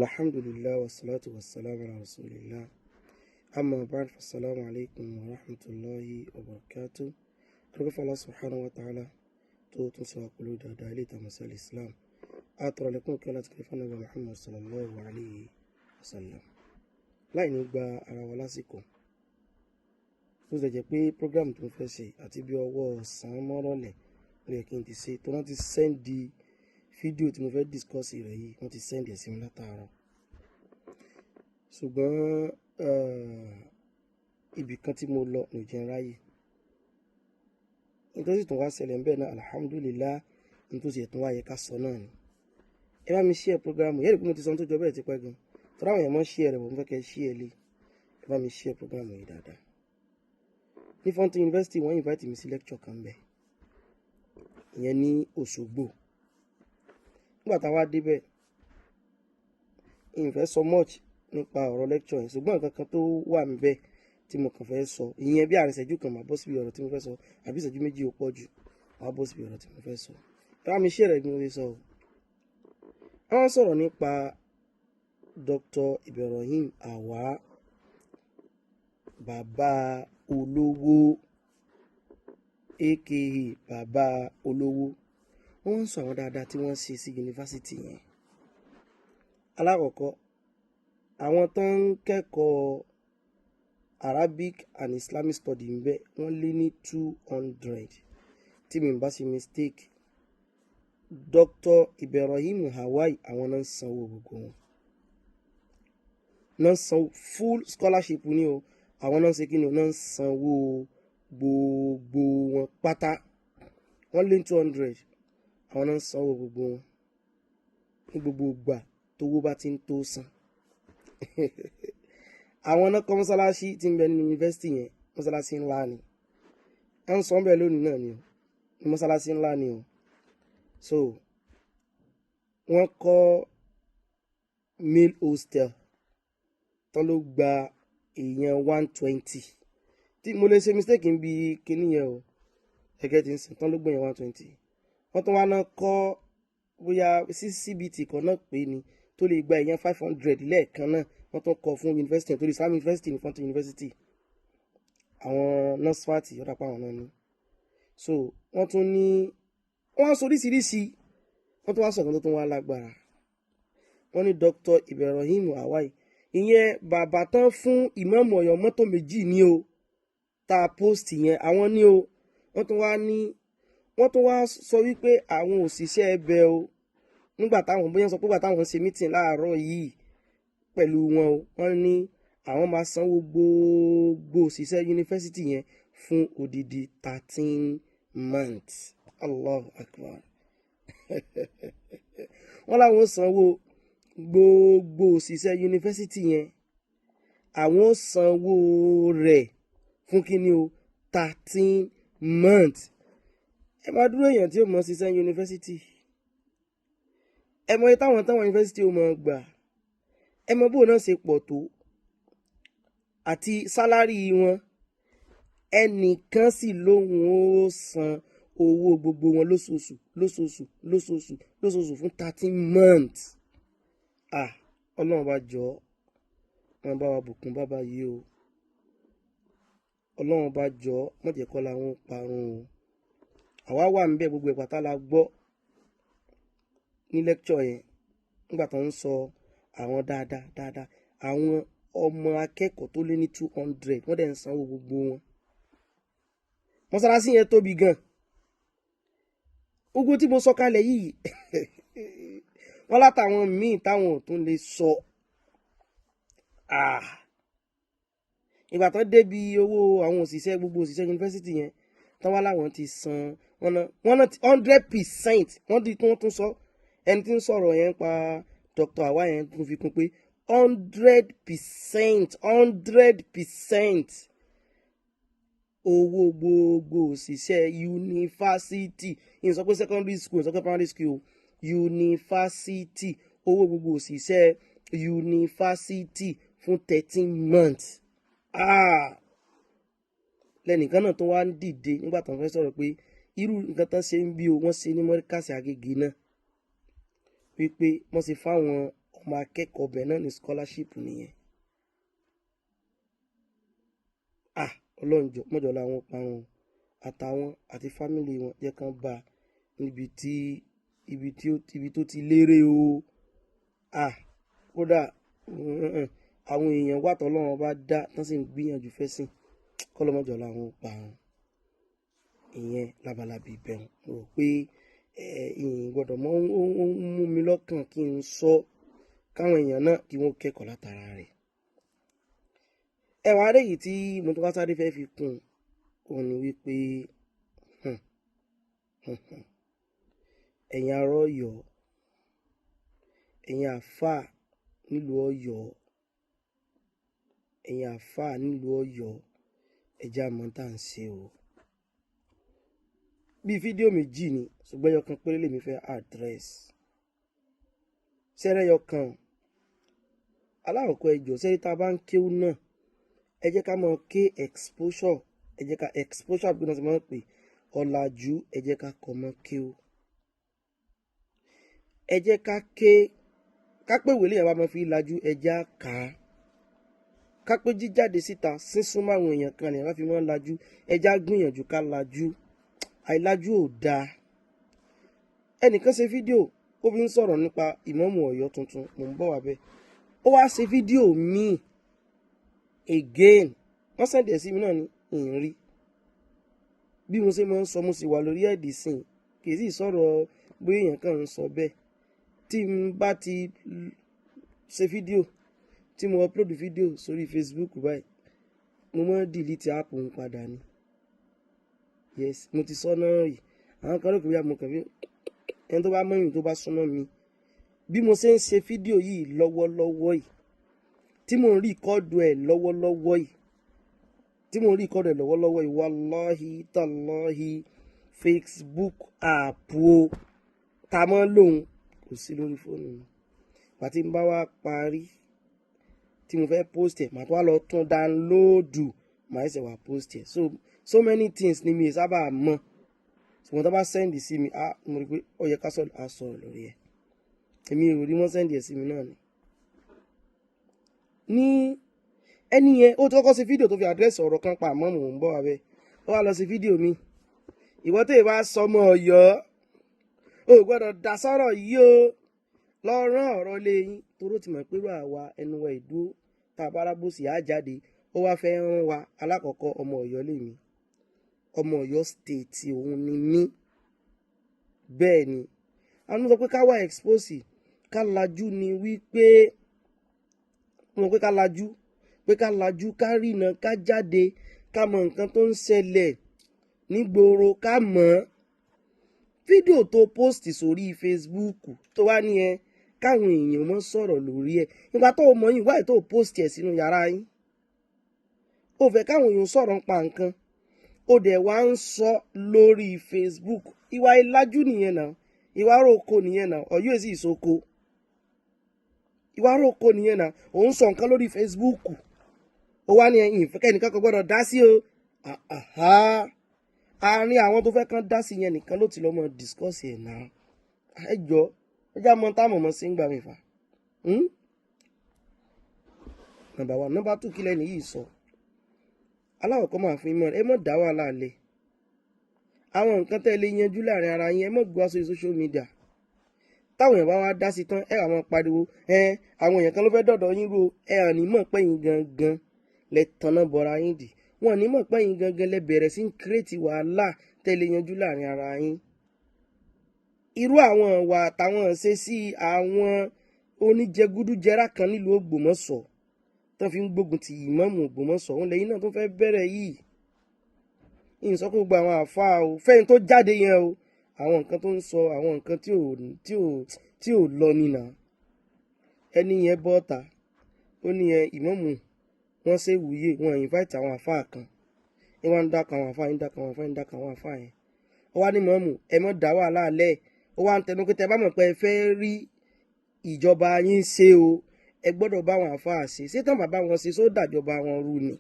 Alhamdulillah wa salatu wa salam ala rasulillah. Amma ba'd, fassalamu alaikum wa rahmatullahi wa barakatuh. Adúpẹ́ fún Allah subhanahu wa ta'ala tó tún ṣe wá pẹ̀lú dáadáa ilé ìtàmọ̀sí al-Islam. Àtọ̀rọ̀ lẹ́kùn kí ọlá ti kiri fún Ànábì Muhammad sallallahu alayhi wa sallam. Láì ní gba ara wa lásìkò, tó ṣe jẹ́ pé program tó ń fẹ́ ṣe àti bí ọwọ́ ọ̀sán mọ́rọ̀lẹ́ ló yẹ kí n ti ṣe, tó wọ́n ti send fídíò tí mo fẹ́ discuss rẹ̀ yìí, wọ́n ti send ẹ̀ sí mi látàárọ̀. Ṣùgbọ́n ibì kan tí mo lọ ní ò jẹ́ n ráyè. Nítorí tó wá ṣẹlẹ̀ ń bẹ́ẹ̀ náà, alhamdulillah, nítorí tó wá yẹ ká sọ náà ni. Ẹ bá mi share program yẹ́rì pé mo ti sọ ohun tó jọ bẹ́ẹ̀ ti pẹ́ gan. Tọ́lá àwọn èèyàn mọ́ share rẹ̀, wọ́n fẹ́ kẹ́ share lé. Ẹ bá mi share program yìí dáadáa. Ní Fountain University, wọ́n invite mi sí lecture kan bẹ́ẹ̀. Ìyẹn ní Òṣogbo. Nígbà tá a wá débẹ̀, n fẹ́ sọ much nípa ọ̀rọ̀ lecture yẹn, ṣùgbọ́n nǹkan kan tó wà níbẹ̀ tí mo kàn fẹ́ sọ, ìyẹn bí àárín ìṣẹ́jú kan, máa bọ́ síbi ọ̀rọ̀ tí mo fẹ́ sọ, àbí ìṣẹ́jú 2 ó pọ̀ jù, máa bọ́ síbi ọ̀rọ̀ tí mo fẹ́ sọ. Ẹ bá mi share rẹ̀ bí mo ṣe sọ o. Wọ́n sọ̀rọ̀ nípa Dr. Ibrahim Awa, bàbá olówó, aka bàbá olówó. Wọ́n ń sọ àwọn dáadáa tí wọ́n ṣe sí yunifásitì yẹn. Alákọ̀ọ́kọ́, àwọn tó ń kẹ́kọ̀ọ́ Arabic and Islamic study ń bẹ, wọ́n lé ní 200, tí mi bá ṣe mistake. Dr. Ibrahim Hawaii, àwọn náà ń sanwó gbogbo wọn, náà ń sanwó full scholarship ní o. Àwọn náà ń ṣe kí ni o, náà ń sanwó gbogbo wọn pátá. Wọ́n lé ní 200, àwọn náà ń sanwó gbogbo wọn ní gbogbo ìgbà tówó bá ti ń tó san. Àwọn náà kọ́ mọ́sálásí tí ń bẹ nínú yunifásitì yẹn. Mọ́sálásí ńlá ni à ń sọ ń bẹ lónìí náà ni o, ní mọ́sálásí ńlá ni o. So wọ́n kọ́ male hostel tán ló gba èèyàn 120, tí mo lè ṣe mistake ń bi kíní yẹn o, ẹgẹ́ ti ń sìn tán ló gbé yẹn 120. Wọ́n tún wá náà kọ́ bóyá CCBT kan náà pé ni tó lè gba èèyàn 500 lẹ́ẹ̀kan náà. Wọ́n tún kọ́ fún university torí Islamic University ní Fountain University, àwọn NASFAT ọ̀dà pa àwọn náà ni. So wọ́n tún ní wọ́n sọ oríṣiríṣi, wọ́n tún wá sọ̀kan tó tún wá lágbára. Wọ́n ní Dr. Ibrahim Hawaii, ìyẹn bàbá tán fún ìmáàmù Ọ̀yọ́ mọ́tò 2 ní o, tá a post yẹn, àwọn ní o. Wọ́n tún wá ní, wọ́n tún wá sọ wípé àwọn òṣìṣẹ́ ẹbẹ̀ o, nígbà táwọn bóyá sọ pé nígbà táwọn ṣe meeting láàárọ̀ yìí pẹ̀lú wọn o, wọ́n ní àwọn máa sanwó gbogbo òṣìṣẹ́ yunifásitì yẹn fún odidi 13 months. Allahu Akbar! Wọ́n láwọn sanwó gbogbo òṣìṣẹ́ yunifásitì yẹn, àwọn sanwó rẹ̀ fún kíni o, 13 months. Ẹ máa dúró èèyàn tí ó mọ̀ ṣiṣẹ́ yunifásitì, ẹ mọ iye táwọn yunifásitì ó mọ̀ gbà, ẹ mọ bóun náà ṣe pọ̀ tó àti salary wọn. Ẹnìkan sì lóhùn ó san owó gbogbo wọn lóṣooṣù, lóṣooṣù, lóṣooṣù, lóṣooṣù fún 13 months. Ah, Ọlọ́run bá jọ wọn bá wa bùkún bàbá yìí o. Ọlọ́run bá jọ mọ̀jẹ̀kọ́ làwọn parun o. Àwa wà ń bẹ, gbogbo ẹ̀ pátá la gbọ́ ní lecture yẹn nígbà tó ń sọ àwọn dáadáa dáadáa. Àwọn ọmọ akẹ́kọ̀ọ́ tó lé ní 200, wọ́n dẹ̀ ń sanwó gbogbo wọn. Mọ́sálásí yẹn tóbi gan. Gbogbo tí mo sọ kalẹ̀ yìí, wọ́n látàwọn míì táwọn ò tún lè sọ. Ah, ìgbà tán débi owó àwọn òṣìṣẹ́, gbogbo òṣìṣẹ́ yunifásitì yẹn tán wá láwọn ti san, wọ́n ná 100%. Wọ́n di tí wọ́n tún sọ, ẹni tí ń sọ̀rọ̀ yẹn pa Dr. Awa yẹn tún fi kún pé 100%, 100% owó gbogbo òṣìṣẹ́ yunifásitì. Ìyẹn sọ pé secondary school, sọ pé primary school, yunifásitì, owó gbogbo òṣìṣẹ́ yunifásitì fún 13 months. Ah, lẹ́nìkan náà tó wá ń dìde nígbà tó ń fẹ́ sọ̀rọ̀ pé irú nǹkan tán ṣe ń bí o, wọ́n ṣe ní Mọ́ríkàsì Agége náà, wípé wọ́n ṣe fáwọn ọmọ akẹ́kọ̀ọ́ bẹ̀ náà ní scholarship nìyẹn. Ah, ọlọ́njọ́ mọ́jọ́ làwọn pa wọn àtàwọn àti fámìlì wọn, jẹ́ kán bá níbi tí ibi tí ó ibi tó ti lérè o. Ah, kódà àwọn èèyàn wà tọ́lọ́run bá dá tán sì ń gbìyànjú fẹ́sìn, kọ́lọ́mọ́jọ́ làwọn pa wọn. Ìyẹn labalábí bẹ̀rù. Mo rò pé ìyìn gbọ́dọ̀ mọ́ ó ń mú mi lọ́kàn kí n sọ káwọn èèyàn náà kí wọ́n kẹ́kọ̀ọ́ látara rẹ̀. Ẹwà rẹ̀ yìí tí mo tún wá sáré fẹ́ fi kún òun ni wípé ẹ̀yin ará Ọ̀yọ́, ẹ̀yin àáfàá nílùú Ọ̀yọ́, ẹ̀yin àáfàá nílùú Ọ̀yọ́, ẹ jẹ́ á mọ̀ tá à ń ṣe o. Bí fídíò méjì ni, ṣùgbọ́n ẹyọ kan péré lèmi fẹ́ address. Sẹ́rẹ́ ẹyọ kan alákọ̀ọ́kọ́, ẹ jọ̀ọ́, sẹ́rí tá a bá ń kéwú náà, ẹ jẹ́ ká máa ké exposure, ẹ jẹ́ ká exposure bí wọ́n ti máa ń pè ọ̀làjú, ẹ jẹ́ ká kọ́ mọ́ kéwú. Ẹ jẹ́ ká ké, ká pé ìwé lèèyàn bá máa fi lajú, ẹ jẹ́ á kà á. Ká pé jíjáde síta sísún máwọn èèyàn kan lèèyàn bá fi máa ń lajú, ẹ jẹ́ á gbìyànjú ká lajú. Àìlajú ò dáa. Ẹnìkan ṣe fídíò, ó fi ń sọ̀rọ̀ nípa ìmáàmù Ọ̀yọ́ tuntun, mò ń bọ̀ wá bẹ́ẹ̀. Ó wá ṣe fídíò míì again, wọ́n send ẹ̀ sí mi náà ní ìrìn. Bí mo ṣe máa ń sọ, mo sì wà lórí ẹ̀dì sìn, kì í sì sọ̀rọ̀ bóyá èèyàn kan ń sọ bẹ́ẹ̀. Tí n bá ti ṣe fídíò, tí mo upload fídíò sórí Facebook báyìí, mo máa ń delete app ń padà ni. Yes, mo ti sọ náà rí. Àwọn kan rò pé bóyá mo kàn fi ẹni tó bá mọ̀ mí, tó bá súnmọ́ mi. Bí mo ṣe ń ṣe fídíò yìí lọ́wọ́lọ́wọ́ yìí, tí mò ń record ẹ̀ lọ́wọ́lọ́wọ́ yìí, tí mò ń record ẹ̀ lọ́wọ́lọ́wọ́ yìí, wallahi tallahi, Facebook app o ta mọ́ lòun kò sí lórí fóònù mi. Ìgbà tí n bá wá parí tí mo fẹ́ post ẹ̀, màá tún wá lọ tún download, màá ṣẹ̀ wá post ẹ̀. So so many things ni mi sábà mọ̀. Ṣùgbọ́n tó bá send sí mi, ah, mo rí pé ó yẹ ká sọ̀rọ̀, á sọ̀rọ̀ lórí ẹ̀. Èmi ò rí wọ́n send ẹ̀ sí mi náà ni. Ní ẹni yẹn, ó ti kọ́kọ́ ṣe fídíò tó fi address ọ̀rọ̀ kan pa, àmọ́ mò ń bọ̀ wá bẹ́ẹ̀. Ó wá lọ sí fídíò mi. Ìwọ tó bá sọmọ Ọ̀yọ́, o ò gbọ́dọ̀ dá sọ́rọ̀ yìí o. Lọ rán ọ̀rọ̀ lé yín, toró ti mọ̀ pé irú àwa ẹnu wa ìdúró tá a bá rábòsì á jáde. Ó wá fẹ́ rán wa. Alákọ̀ọ́kọ́, ọmọ Ọ̀yọ́ lèmi, ọmọ Ọ̀yọ́ State òun ni mí. Bẹ́ẹ̀ ni àwọn sọ pé ká wá expose, ká lajú ni wípé wọn pé ká lajú, pé ká lajú, ká rìnà, ká jáde, ká mọ nǹkan tó ń ṣẹlẹ̀ nígboro, ká mọ̀ ọ́n. Fídíò tó post sórí Facebook tó wá ní ẹ káwọn èèyàn mọ́ sọ̀rọ̀ lórí ẹ̀, nígbà tó o mọ̀ yín wáyé tó post ẹ̀ sínú yàrá yín, ó fẹ́ káwọn èèyàn sọ̀rọ̀ nípa nǹkan, ó dẹ̀ wá ń sọ lórí Facebook. Ìwà ìlàjú nìyẹn náà, ìwà roko nìyẹn náà. Ọ̀yọ́ èsì ìsoko, ìwà roko nìyẹn náà. Òun sọ nǹkan lórí Facebook, ó wá ní ẹ̀yìn ìfẹ́ kẹ́nìkan kò gbọ́dọ̀ dá sí o. Àárín àwọn tó fẹ́ kán dá sí yẹn nìkan ló ti lọ́ mọ discuss ẹ̀ náà. Ẹ jọ, ẹ já mọ táwọn ọmọ sí ń gbà mí fà. Number one. Number two, kí lẹ́nu yìí sọ? Aláwọ̀kọ́, máa fún yín mọ́, ẹ mọ̀ dá wàhálà lẹ̀. Àwọn nǹkan tẹ́ lè yanjú láàrin ara yín, ẹ mọ̀ gbé wá sórí social media. Táwọn èèyàn bá wá dá sí tán, ẹ wà máa pariwo ẹ, àwọn èèyàn kan ló fẹ́ dọ̀dọ̀ yín ro. Ẹ hàn ní mọ̀ pé yín gangan lẹ tanná bọra yín dì. Wọn ní mọ̀ pé yín gangan lẹ bẹ̀rẹ̀ sí ń create wàhálà tẹ́ lè yanjú láàrin ara yín. Irú àwọn ìwà àtàwọn ṣe sí àwọn oníjẹgúdújẹrá kan nílùú Ògbómọ̀ṣọ́ tó fi ń gbógun ti ìmáàmù Ògbómọ̀ṣọ́ òun lẹ́yìn náà tó fẹ́ bẹ̀rẹ̀ yìí. Ìyìn sọ pé gbogbo àwọn àáfàá o fẹ́yìn tó jáde yẹn o, àwọn nǹkan tó ń sọ, àwọn nǹkan tí ò lọ nínà. Ẹni yẹn bọ́ta, ó ní ẹ ìmáàmù wọ́n ṣe wúyè, wọ́n invite àwọn àáfàá kan ní, wọ́n ń dákọ̀ àwọn àáfàá yẹn, ń dákọ̀ àwọn àáfàá yẹn, ń dákọ̀ àwọn àáfàá yẹn. Ó wá ní ìmáàmù, ẹ mọ̀ dá wàhálà lẹ̀. Ó wá ń tẹnu pé tẹ bá mọ̀ pé ẹ fẹ́ rí ìjọba yín ṣe o, ẹ gbọ́dọ̀ bá àwọn àáfàá ṣe. Ṣé tán bàbá wọn ṣe só dàjọba wọn rú ni?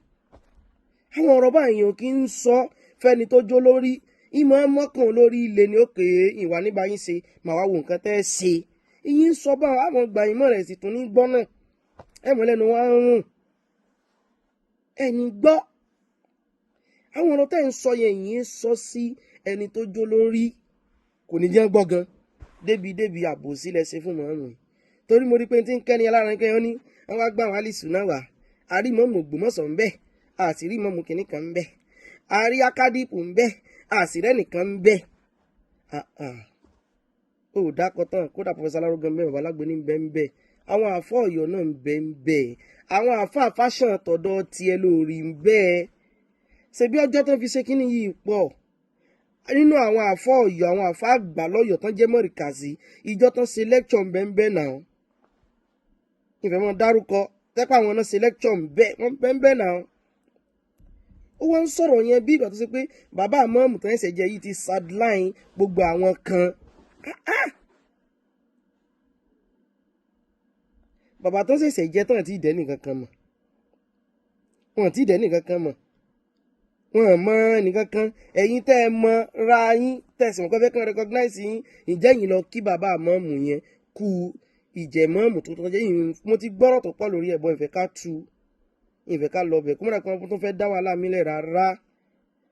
Àwọn ọ̀rọ̀ báyìí ò kí ń sọ fẹ́ni tó jó lórí ìmọ̀ mọ́kàn lórí ilé ni ó pè é. Ìwà níbà yín ṣe màá wá wo nǹkan tẹ́ ẹ ṣe. Ìyín sọ bá àwọn gbà ìmọ̀ rẹ̀ sì tún ní gbọ́ náà. Ẹ mọ̀ lẹ́nu wa ń rùn. Ẹni gbọ́. Àwọn ọ̀rọ̀ tẹ́ ń sọ yẹn yìí ń sọ sí ẹni tó jó lórí kò ní jẹ́ gbọ́ gan. Débi débi àbòsí lẹ ṣe fún mọ̀ọ́mù yìí. Torí mo rí pé tí ń kẹ́ni alára kẹ́yọ́ ní wọ́n wá gbà wọ́n Álísù náà wá. Àrí mọ̀ọ́mù Ògbómọ̀ṣọ́ ń bẹ, àti rí mọ̀ọ́mù kìnní kan ń bẹ, àrí akádìpù ń bẹ, àsìrẹ́ nìkan ń bẹ. Ó dákọ̀ tán, kódà Pọfẹsọ Aláró gan bẹ́ẹ̀, babalágbé ní bẹ́ẹ̀ ń bẹ, àwọn àfọ́ Ọ̀yọ́ náà ń bẹ ń bẹ, àwọn àfọ́ àfáṣàn tọ̀dọ̀ tiẹ̀ lórí ń bẹ. Ṣebí ọjọ́ tó fi ṣe kínní yìí pọ̀ nínú àwọn àfọ́ Ọ̀yọ́, àwọn àfọ́ àgbà lọ́yọ̀ tán jẹ́ mọ̀rìkàsí, ìjọ tán ṣe lecture ń bẹ ń bẹ náà. Ìfẹ́ mọ́ dárúkọ tẹ́pẹ́ àwọn náà ṣe lecture ń bẹ, wọ́n bẹ ń bẹ náà. Ó wọ́n ń sọ̀rọ̀ yẹn bí ìgbà tó ṣe pé bàbá àmọ́ọ̀mù tó ń ṣẹ̀ jẹ́ yìí ti sideline gbogbo àwọn kan. Bàbá tó ṣẹ̀ṣẹ̀ jẹ́ tán àti ìdẹ́ nìkan kan mọ̀. Wọ́n ti ìdẹ́ nìkan kan mọ̀. Wọ́n mọ nìkan kan. Ẹ̀yin tẹ́ ẹ mọ ra yín tẹ̀sí wọn fẹ́ kàn recognize yín. Ǹjẹ́ yín lọ kí bàbá àmọ́ọ̀mù yẹn kú ìjẹ̀mọ́ọ̀mù tó tọ́jú yín? Mo ti gbọ́rọ̀ tó pọ̀ lórí ẹ̀bọ ìfẹ́ ká tu ìfẹ́ ká lọ bẹ̀ kó mọ̀nà kan tó fẹ́ dá wàhálà mi lẹ̀ rárá.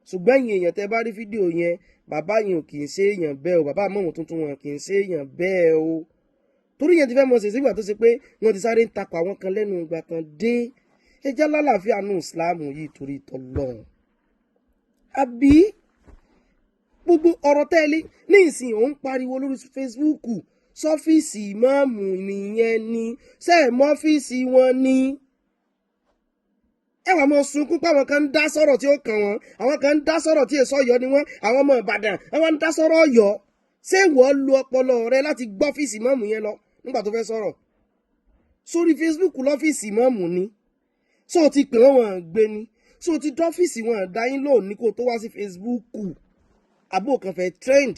Ṣùgbọ́n ẹ̀yin èèyàn tẹ́ bá rí fídíò yẹn, bàbá yẹn ò kì í ṣe èèyàn bẹ́ẹ̀ o, bàbá àmọ́ọ̀mù tuntun wọn kì í ṣe èèyàn bẹ́ẹ̀ o. Torí yẹn ti fẹ́ mọ̀ ṣe sígbà tó ṣe pé wọ́n ti sáré ń takò àwọn kan lẹ́nu ìgbà kan dé. Ẹ jẹ́ lálàáfíà nù Ìsìláàmù yìí torí t'Ọlọ́run. Àbí gbogbo ọ̀rọ̀ tẹ́lẹ̀ ní ìsìn òun pariwo lórí Facebook, sọ́fíìsì ìmáàmù nìyẹn ni, ṣé ẹ̀ mọ́ ọ́fíìsì wọn ni? Ẹ wà mọ sunkún pé àwọn kan ń dá sọ̀rọ̀ tí ó kàn wọ́n, àwọn kan ń dá sọ̀rọ̀ tí èso Ọ̀yọ́ ni wọ́n, àwọn ọmọ Ìbàdàn àwọn ń dá sọ̀rọ̀ Ọ̀yọ́. Ṣé ìwọ lu ọpọlọ rẹ láti gbọ́ ọ́fíìsì ìmáàmù yẹn lọ nígbà tó fẹ́ sọ̀rọ̀? Sórí Facebook lọ́fíìsì ìmáàmù ni. Ṣó o ti pè wọ́n, wọ́n gbé ni? Ṣó o ti dọ́fíìsì wọn dá yín lóò ní kó tó wá sí Facebook? Àbó kan fẹ́ trend,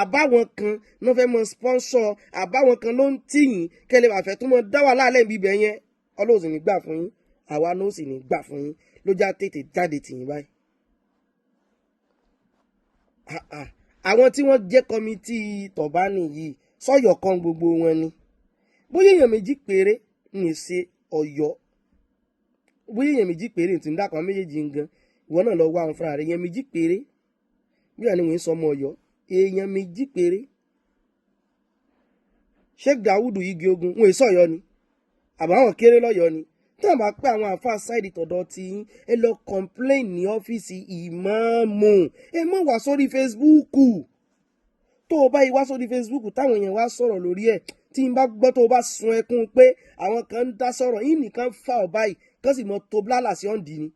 àbáwọn kan ló fẹ́ mọ sponsor, àbáwọn kan ló ń tì yín kẹ́lẹ́ bàfẹ́ tó mọ dá wàhálà lẹ́yìn bíbẹ̀ yẹn. Ọlọ́run sì ní gbà fún yín, àwa náà sì ní gbà fún yín, ló já tètè jáde tì yín báyìí. Àwọn tí wọ́n jẹ́ kọ́mítì tọ̀bánì yìí sọ̀yọ̀ kan gbogbo wọn ni. Bóyá èèyàn méjì péré ní ṣe Ọ̀yọ́, bóyá èèyàn méjì péré tí ń dàpọ̀ méjèèjì ń gan, ìwọ náà lọ wá àwọn fúnra rẹ̀, èèyàn méjì péré bí wà ní wọ́n ń sọ ọmọ Ọ̀yọ́, èèyàn méjì péré. Sheikh Dawudu Igi Ogun wọn èso Ọ̀yọ́ ni, àbáwọn kéré lọ́yọ́ ni. Tí wọ́n bá pẹ́ àwọn àfa sáìdì tọ̀dọ̀ tí yín, ẹ lọ complain ní ọ́fíìsì ìmáàmù. Ẹ mọ̀ wá sórí Facebook. Tó o bá yí wá sórí Facebook táwọn èèyàn wá sọ̀rọ̀ lórí ẹ̀, tí n bá gbọ́ tó o bá sun ẹkún pé àwọn kan ń dá sọ̀rọ̀ yín nìkan fà ọ́ báyìí, kán sì mọ tó blálà sí ọ̀ǹdì ni.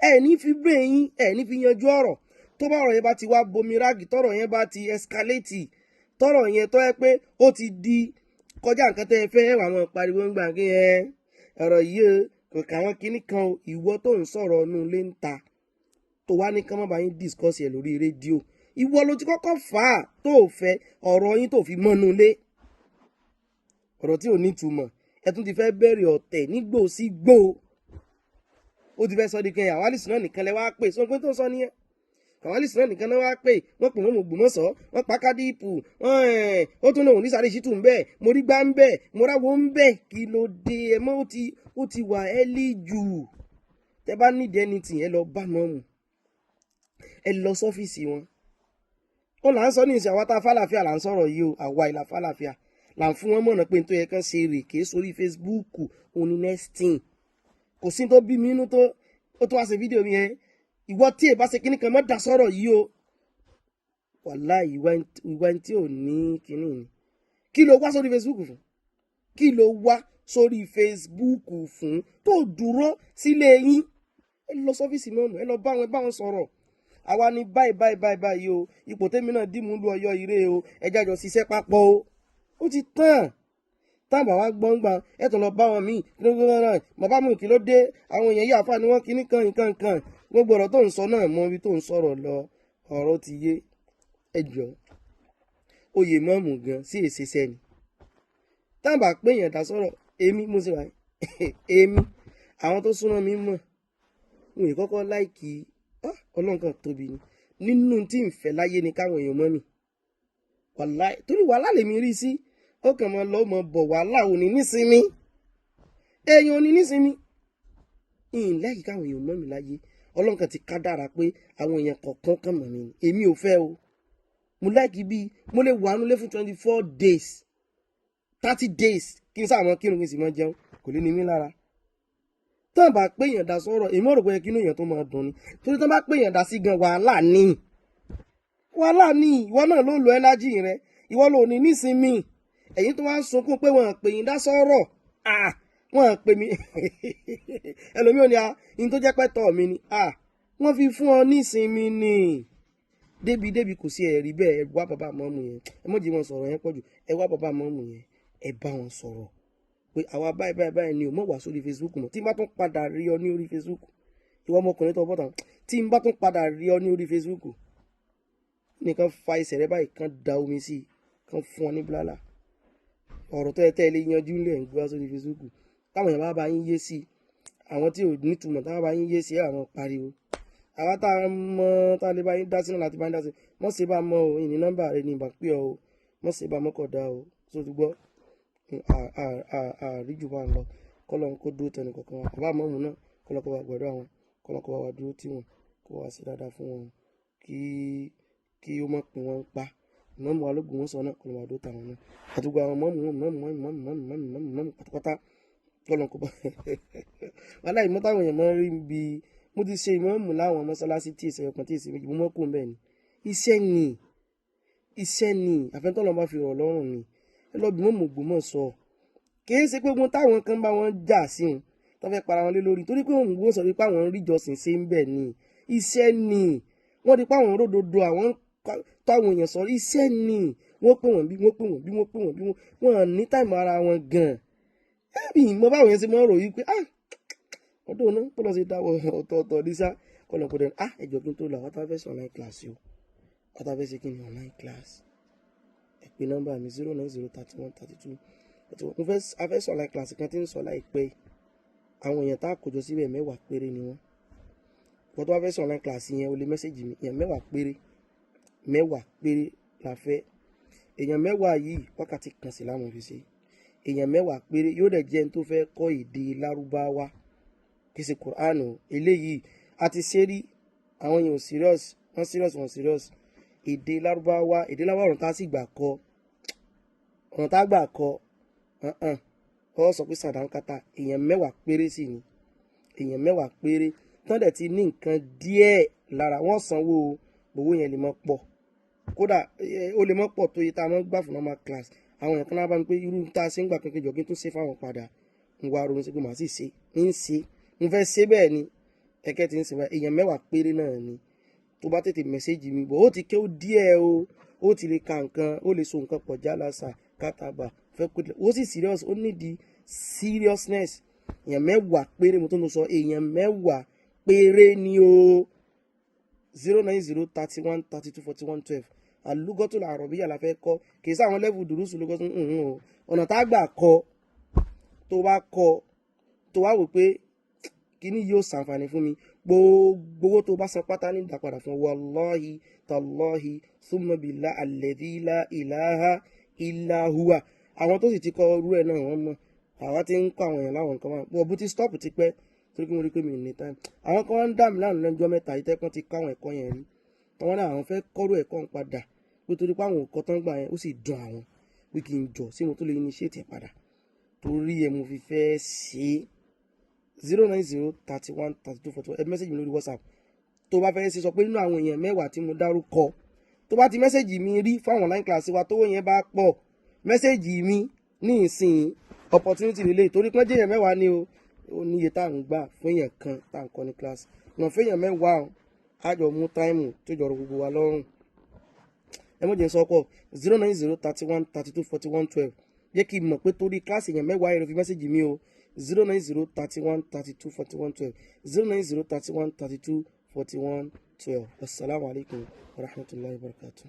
Ẹ ní fi brain yín, ẹ ní fi yanjú ọ̀rọ̀. Tó bá ọ̀rọ̀ yẹn bá ti wá bomi ráàgì, tọ̀rọ̀ yẹn bá ti escalate, tọ̀rọ̀ yẹn tó yẹ pé ó ti di kọjá nǹkan tẹ́ ẹ fẹ́, ẹ wà mọ́ pariwo ń gbà kí ẹ ọ̀rọ̀ yìí o, kò kà wọ́n kinní kan o. Ìwọ tó ń sọ̀rọ̀ ọ̀nù ilé ń ta tó wá ní kán má bá yín discuss ẹ̀ lórí rédíò, ìwọ ló ti kọ́kọ́ fà á tó fẹ́ ọ̀rọ̀ yín tó fi mọ́nú ilé, ọ̀rọ̀ tí ò ní ìtumọ̀. Ẹ tún ti fẹ́ bẹ̀rẹ̀ ọ̀tẹ̀ nígbò sí gbò, ó ti fẹ́ sọ di kan àwọn àlìsùn náà nìkan lẹ wá pè sọ pé tó ń sọ nìyẹn. Àwọn àlìsùn náà nìkan náà wá pè, wọ́n pè wọ́n Ògbómọ̀ṣọ́, wọ́n pa Kádípù, wọ́n ó tún lòun ní sáré ṣítù ń bẹ̀, mo rí gbá ń bẹ̀, mo ráwo ń bẹ̀. Kí ló dé? Ẹ mọ́ ó ti wà ẹ́lí jù. Tẹ bá nídìí anything, ẹ lọ bá mọ́mù, ẹ lọ sọ́fíìsì wọn. Ó là ń sọ ní ìsìn àwa tá a fàlàfíà là ń sọ̀rọ̀ yìí o, àwa ìlà fàlàfíà là ń fún wọn mọ̀nà pé n tó yẹ kán ṣe rè ké sórí Facebook òun ni next thing. Kò sí tó bí mi inú tó ó tún wá ṣe fídíò mi yẹn. Ìwọ tí ẹ bá ṣe kíní kan mọ́ dá sọ̀rọ̀ yìí o. Wàláì ìwà tí ò ní kíní ni. Kí ló wá sórí Facebook fún? Kí ló wá sórí Facebook fún tó dúró sílé yín? Ẹ lọ sọ́fíìsì mọ́mù, ẹ lọ bá wọn sọ̀rọ̀. Àwa ni báyìí báyìí báyìí báyìí o, ipò tèmi náà dìmú lu Ọ̀yọ́ ire o, ẹ jájọ ṣiṣẹ́ papọ̀ o. Ó ti tán. Táwọn bàbá gbọ́ngbà ẹ tún lọ bá wọn míì, bàbá mú kí ló dé, àwọn èèyàn yìí àfa ni wọ́n kíní kan nǹkan kan. Gbogbo ọ̀rọ̀ tó ń sọ náà mọ ibi tó ń sọ̀rọ̀ lọ, ọ̀rọ̀ ti yé. Ẹ jọ oyè mọ́mù gan sí èsì sẹ́ni. Táwọn bá pé èèyàn dá sọ̀rọ̀, èmi mo sì wà, èmi àwọn tó súnmọ́ mi mọ̀, n ò kọ́kọ́ láìkì Ọlọ́run kan tóbi ni. Nínú tí ń fẹ́ láyé ni káwọn èèyàn mọ́ mi. Wàláì torí wàhálà lèmi rí sí. Ó kàn máa lọ mọ bọ̀, wàhálà ò ní nísinmi, èèyàn ò ní nísinmi. Ìyìn lẹ́yìn káwọn èèyàn mọ̀ mí láyé, Ọlọ́run kan ti ká dára pé àwọn èèyàn kọ̀ọ̀kan kàn mọ̀ mí ni. Èmi ò fẹ́ o. Mo láìkí bí mo lè wà nulẹ̀ fún 24 days, 30 days, kí n sáà mọ kírun, kí n sì mọ jẹun, kò lè ní mí lára. Tán bá pé èèyàn dá sọ̀rọ̀, èmi ò rò pé kí inú èèyàn tó máa dùn ni, torí tán bá pé èèyàn dá sí gan, wàhálà ni, wàhálà ni. Ìwọ náà ló lo energy rẹ, ìwọ ló ní nísinmi. Ẹ̀yin tó wá ń sunkún pé wọ́n pè yín dá sọ̀rọ̀, ah, wọ́n pè mí. Ẹlòmíì ò ní a ní tó jẹ́ pẹ́tọ́ mi ni, ah, wọ́n fi fún ọ nísinmi ni. Débi débi kò sí ẹ̀rí bẹ́ẹ̀. Ẹ wá bàbá mọ́mù yẹn, ẹ mọ̀jì wọn sọ̀rọ̀ yẹn pọ̀jù. Ẹ wá bàbá mọ́mù yẹn, ẹ bá wọn sọ̀rọ̀ pé àwa báyìí báyìí báyìí ni o. Mọ̀ wá sórí Facebook mọ́. Tí n bá tún padà rí ọ ní orí Facebook, ìwọ ọmọkùnrin tó bọ́tà, tí n bá tún padà rí ọ ní orí Facebook nìkan, fa ẹsẹ̀ rẹ báyìí, kan da omi sí i, kan fún ọ ní bílálà. Ọ̀rọ̀ tó yẹ tẹ́ ẹ lè yanjú ńlẹ̀ ń gbé wá sórí Facebook, táwọn èèyàn bá bá yín yé sí i, àwọn tí ò nítumọ̀, táwọn bá yín yé sí i, àwọn pariwo. Àwa tá a mọ tá a lè bá yín dá sí náà láti bá yín dá sí. Mọ̀ sí bá mọ o, ìní nọ́mbà rẹ ní ìbá pé ọ o. Mọ̀ sí bá mọ́kọ̀ dá o. Tó ti gbọ́ àríjù bá ń lọ. Kọ́lọ́n kó dúró tẹnu kọ̀ọ̀kan wa. Bàbá mọ́mù náà, kọ́lọ́n kó bá gbọ́dọ̀ àwọn, kọ́lọ́n kó bá wa dúró tì wọ́n, kó wá sí dáadáa fún wọn, kí ó má pín wọn pa. Ìmọ̀mù wa lóògùn wọn sọ náà, kọ́lọ́n wa dúró tàwọn náà àti gbogbo àwọn mọ́mù mọ́mù mọ́mù mọ́mù mọ́mù mọ́mù mọ́mù mọ́mù pátápátá. Kọ́lọ́n kó bá wàhálà ìmọ̀ táwọn èèyàn máa ń rí bí mo ti ṣe ìmọ̀mù láwọn mọ́sálásí tí èsì ọkàn tí èsì méjì, mo mọ́ kó bẹ́ẹ̀ ni. Iṣẹ́ ni, iṣẹ́ ni, àfẹ́ntọ́lọ́ bá fi rọ̀ lọ́rùn ni. Ẹ lọ bí mọ́mù Ògbómọ̀ṣọ́. Kì í ṣe pé ogun táwọn kan bá wọn jà sí wọn tó fẹ́ para wọn lé lórí, torí pé òun gbọ́n sọ wípé àwọn ń rí ìjọsìn ṣe ń bẹ̀ ni. Iṣẹ́ ni wọ́n di pé àwọn ródòdó, àwọn táwọn èèyàn sọ iṣẹ́ ni. Wọ́n pè wọ́n bí wọ́n pè wọ́n bí wọ́n pè wọ́n bí wọ́n ní time ara wọn gan. Ẹbí mo báwọn yẹn ṣe máa ń rò yí pé, ah, ọdún náà bọ́lá ṣe dáwọ́ ọ̀tọ̀ọ̀tọ̀ ní sá kọlọ̀ kó dẹ̀. Ah, ẹjọ́ kí n tó lọ, àwọn táwọn fẹ́ ṣe online class o, àwọn táwọn fẹ́ ṣe kí ni online class, ẹ pè nọ́mbà mi, 090 31 32 31. Mo fẹ́ afẹ́ sọ online class kan tí ń sọ láìpẹ́. Àwọn èèyàn tá a kójọ síbẹ̀, 10 péré ni wọ́n. Wọ́n tó bá fẹ́ sọ online class yẹn, o lè message mi. Èèyàn 10 péré, 10 péré la fẹ́. Èèyàn 10 yìí, wákàtí kan sí láwọn fi ṣe. Èèyàn 10 péré yóò dẹ̀ jẹ́ ẹni tó fẹ́ kọ́ èdè Lárúbáwá, kì í ṣe Kùránù. Eléyìí a ti ṣe rí, àwọn èèyàn ò serious, wọ́n serious, wọ́n serious. Èdè Lárúbáwá, èdè Lárúbáwá, ọ̀nà tá a sì gbà kọ́, ọ̀nà tá a gbà kọ́, ọ sọ pé sàdánkátà. Èèyàn 10 péré sì ni, èèyàn 10 péré tán dẹ̀ ti ní nǹkan díẹ̀ lára. Wọ́n sanwó, owó yẹn lè mọ́ pọ̀, kódà ó lè mọ́ pọ̀ tó iye tá a mọ́ gbà fún normal class. Àwọn èèyàn kan náà bá mi pé irú tá a ṣe ń gbà kankan jọ, kí n tún ṣe fáwọn padà. Ń wá ronú sí pé màá sì ṣe ń ṣe, mo fẹ́ ṣe bẹ́ẹ̀ ni. Ẹ̀kẹ́ ti ń ṣe báyìí. Èèyàn 10 péré náà ni. Tó bá tètè message mi bọ̀, ó ti kéwú díẹ̀ o, ó ti lè ka nǹkan, ó lè so nǹkan pọ̀, jálásà kátàbà fẹ́ kó ó sì serious, ó nídìí seriousness. Èèyàn 10 péré, mo tún lọ sọ, èèyàn 10 péré ni o. 090 31 32 41 12. Àlùgọ́tò àrọ̀bíyà la fẹ́ kọ́, kì í sáwọn level dùrúsù lugọ́tò o. Ọ̀nà tá a gbà kọ́, tó bá kọ́, tó wá wò pé kíní yóò ṣàǹfààní fún mi, gbogbo owó tó bá san pátá ní ìdápadà fún. Wallahi tallahi thumma billahi alladhi la ilaha illa huwa. Àwọn tó sì ti kọ́ irú ẹ̀ náà, wọ́n mọ̀. Àwa ti ń kọ́ àwọn èèyàn láwọn nǹkan wọn bọ̀ bó ti stop ti pẹ́, torí pé mo rí pé mi ò ní time. Àwọn kan wá ń dà mí láàmú lẹ́jọ́ mẹ́ta yìí, tẹ́kàn ti kọ́ àwọn ẹ̀kọ́ yẹn rí, àwọn náà àwọn fẹ́ kọ́rú ẹ̀kọ́ ń padà, pé torí pé àwọn òkọ́ tán gbà yẹn, ó sì dùn àwọn pé kí n jọ sí mo tó lè initiate ẹ̀ padà. Torí ẹ̀ mo fi fẹ́ ṣe é. 090 31 32 41. Ẹ message mi lórí WhatsApp. Tó bá fẹ́ ṣe, sọ pé nínú àwọn èèyàn 10 tí mo dárúkọ, tó bá ti message mi rí fáwọn online class wa, tówó yẹn bá pọ̀, message mi ní ìsìn. Opportunity lélẹ̀, torí pé jẹ́ èèyàn 10 ni o. Ó níye tá à ń gbà fún èèyàn kan tá à ń kọ́ ní class wọn. Fún èèyàn 10 o, á jọ mú time tó jọrọ gbogbo wa lọ́rùn. Ẹ mọ̀ jẹ́ sọ pọ̀. 090 31 32 41 12. Jẹ́ kí n mọ̀ pé torí kíláàsì èèyàn 10 yẹn ló fi message mi o. 090 31 32 41 12, 090 31 32 41 12. Wasalaamualeykum wa rahmatulahi wa barakatuh.